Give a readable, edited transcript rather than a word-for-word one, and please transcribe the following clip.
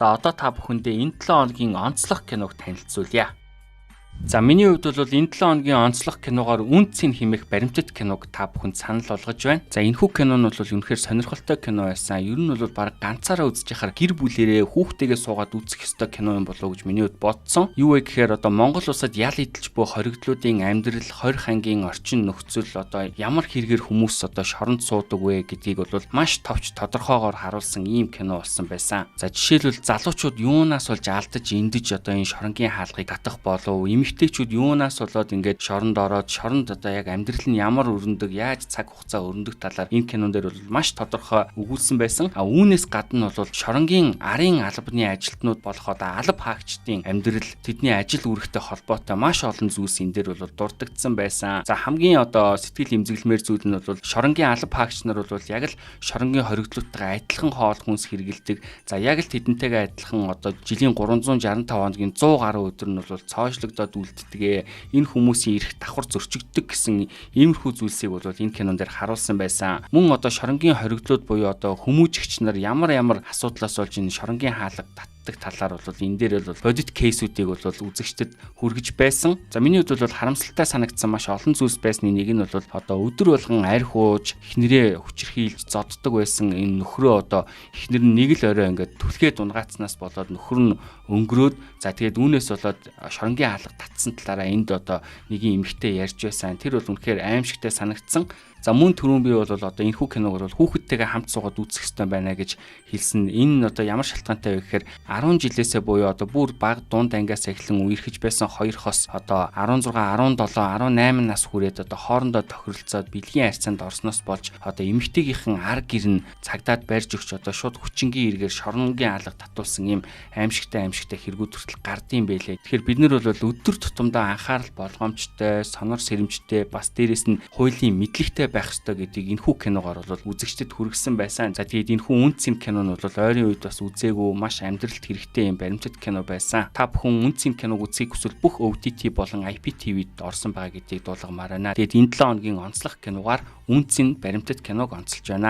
За, одоо та бүхэндээ энэ 7 хоногийн онцлог киног танилцуулъя. За, миний хувьд бол энэ 7 хоногийн онцлог киногоор "Үнэ цэнэ" хэмээх баримтат киног та бүхэнд санал болгож байна. За, энэхүү кино нь бол үнэхээр сонирхолтой кино байсан. Ер нь бол баг ганцаараа үзэж яхаар гэр бүлэрээ, хүүхдтэйгээ суугаад үзэх ёстой кино юм болов уу гэж миний хувьд бодсон. Юу вэ гэхээр одоо Монгол улсад ял эдэлж буй хоригдлуудын амьдрал, 20 ангийн орчин нөхцөл, одоо ямар хэрэгээр хүмүүс одоо шоронд суудаг вэ гэдгийг бол маш товч тодорхойгоор харуулсан ийм кино болсон байсан. За, жишээлбэл, залуучууд юунаас болж алдаж эндэж одоо энэ шоронгийн хаалгыг татах болов, эмэгтэйчүүд юунаас болоод ингээд шоронд ороод, шоронд одоо яг амьдрал нь ямар өрнөдөг, яаж цаг хугацаа өрнөдөг талаар энэ кинон дээр бол маш тодорхой өгүүлсэн байсан. А үүнээс гадна бол шоронгийн арын албаны ажилтнууд болох одоо алба хаагчдын амьдрал, тэдний ажил үүрэгтэй холбоотой маш олон зүйлс энэ дээр бол дурддагдсан байсан. За, хамгийн одоо сэтгэл эмзэглэмээр зүйл нь бол шоронгийн алба хаагч нар бол яг л шоронгийн хоригдлуудтайгаа адилхан хоол хүнс хэрэглэдэг. За, яг л тэдэнтэйгээ адилхан одоо жилийн 365 хоногийн 100 гаруй өдөр нь бол цоошлогдоод үлддэг. Энэ хүмүүсийн эрх давхар зөрчигддөг гэсэн иймэрхүү зүйлсийг бол энэ кинон дээр харуулсан байсан. Мөн одоо шоронгийн хоригдлууд буюу одоо хүмүүжигч нар ямар ямар асуудлаас болж энэ шоронгийн хаалга татдаг талаар бол энэ дээр бол бодит case үүдийг бол үзэгчдэд хүргэж байсан. За, миний хувьд бол харамсалтай санагдсан маш олон зүйлс байсны нэг нь бол одоо өдөр болгон архи ууж, эхнэрээ хүчирхийлж зоддог байсан энэ нөхрөө одоо эхнэр нь нэг л орой ингээд түлхээ дунгаацнаас болоод нөхөр нь өнгөрөөд, за, тэгээд үүнээс болоод шоронгийн хаалга татсан талаараа энд одоо нэгэн эмэгтэй ярьж байсан. Тэр бол үнэхээр аимшигтай санагдсан. За, мөн түрүүн би бол одоо энэхүү киног бол хүүхэдтэйгээ хамт суугаад үзэх ёстой байна гэж хэлсэн. Энэ нь одоо ямар шалтгаантай вэ гэхээр 10 жилээсээ буюу одоо бүр бага дунд ангиас эхлэн үерхэж байсан хоёр хос одоо 16, 17, 18 нас хүрээд одоо хоорондоо тохиролцоод бэлгийн харьцаанд орсноос болж одоо эмэгтэйгийнхэн ар гэр нь цагдаад барьж өгч, одоо шууд хүчингийн эргээр шоронгийн алга татуулсан ийм аимшигтай аимшигтай хэрэгүүд хүртэл гардыг байлээ. Тэгэхээр бид нар бол өдөр тутамдаа анхаарал болгоомжтой, сонор сэрэмжтэй, бас дээрэс нь хуулийн мэдлэгтэй байх ёстой гэдгийг энэхүү киногоор бол үзэгчдэд хүргэсэн байсан. За, тэгээд энэхүү "Үнэ цэнэ" кино нь бол ойрын үед бас үзээгүй, маш амьдралд хэрэгтэй юм баримтат кино байсан. Та бүхэн "Үнэ цэнэ" киног үзэхийг хүсвэл бүх OTT болон IPTV-д орсон байгаа гэдгийг дуулгамаар байна. Тэгээд энэ 7 хоногийн онцлог киногоор "Үнэ цэнэ" баримтат киног онцолж байна.